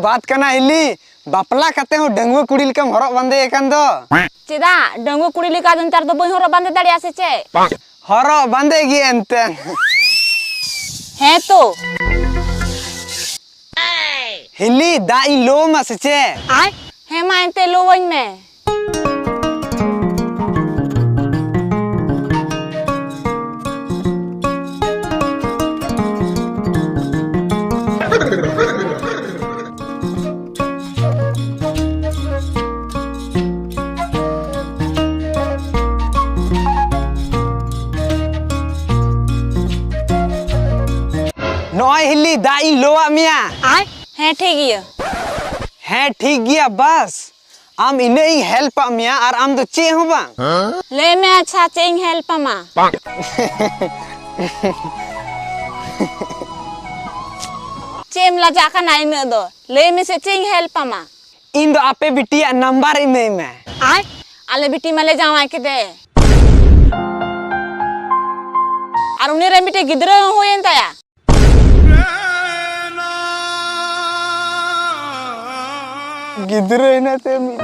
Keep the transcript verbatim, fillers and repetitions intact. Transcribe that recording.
ᱵᱟᱫ ᱠᱟᱱᱟ ᱦᱤᱞᱤ, ᱵᱟᱯᱞᱟ ᱠᱟᱛᱮ ᱦᱚᱸ ᱰᱟᱺᱜᱩᱣᱟᱹ ᱠᱩᱲᱤ ᱞᱮᱠᱟᱢ ᱦᱚᱨᱚᱜ ᱵᱟᱸᱫᱮ ᱟᱠᱟᱱ ᱫᱚ᱾ ᱪᱮᱫᱟᱜ? ᱰᱟᱺᱜᱩᱣᱟᱹ ᱠᱩᱲᱤ ᱞᱮᱠᱟ ᱫᱚ ᱱᱮᱛᱟᱨ ᱫᱚ ᱵᱟᱹᱧ ᱦᱚᱨᱚᱜ ᱵᱟᱸᱫᱮ ᱫᱟᱲᱮᱭᱟᱜᱼᱟ ᱥᱮ ᱪᱮᱫ? ᱦᱚᱨᱚᱜ ᱵᱟᱸᱫᱮ ᱜᱮ ᱮᱱᱛᱮ᱾ ᱦᱮᱸ ᱛᱚ᱾ ᱦᱤᱞᱤ, ᱫᱟᱜ ᱤᱧ ᱞᱚ ᱟᱢᱟ ᱥᱮ ᱪᱮᱫ? ᱦᱮᱸ ᱢᱟ ᱮᱱᱛᱮ ᱞᱚᱣᱟᱹᱧ ᱢᱮ᱾ ᱱᱚᱜᱼᱚᱭ ᱦᱤᱞᱤ, ᱫᱟᱜ ᱤᱧ ᱞᱚᱣᱟᱜ ᱢᱮᱭᱟ᱾ ᱦᱮᱸ, ᱴᱷᱤᱠ ᱜᱮᱭᱟ᱾ ᱦᱮᱸ, ᱴᱷᱤᱠ ᱜᱮᱭᱟ, ᱵᱟᱥ᱾ ᱟᱢ ᱤᱱᱟᱹᱜ ᱤᱧ help ᱟᱜ ᱢᱮᱭᱟ ᱟᱨ ᱟᱢ ᱫᱚ ᱪᱮᱫ ᱦᱚᱸ ᱵᱟᱝ? ᱞᱟᱹᱭ ᱢᱮ, ᱟᱪᱪᱷᱟ, ᱪᱮᱫ ᱤᱧ help ᱟᱢᱟ? ᱪᱮᱫ ᱮᱢ ᱞᱟᱡᱟᱜ ᱠᱟᱱᱟ ᱤᱱᱟᱹᱜ ᱫᱚ? ᱞᱟᱹᱭ ᱢᱮᱥᱮ, ᱪᱮᱫ ᱤᱧ help ᱟᱢᱟ? ᱤᱧ ᱫᱚ ᱟᱯᱮ ᱵᱤᱴᱤᱭᱟᱜ number ᱤᱢᱟᱹᱧ ᱢᱮ᱾ ᱟᱞᱮ ᱵᱤᱴᱤ ᱢᱟᱞᱮ ᱡᱟᱶᱟᱭ ᱠᱮᱫᱮ᱾ ᱟᱨ ᱩᱱᱤ ᱨᱮ ᱢᱤᱫᱴᱮᱡ ᱜᱤᱫᱽᱨᱟᱹ ᱦᱚᱸ ᱦᱩᱭᱮᱱ ᱛᱟᱭᱟ᱾ ᱜᱤᱫᱽᱨᱟᱹ ᱦᱮᱱᱟᱭ ᱛᱮ ᱢᱤᱫ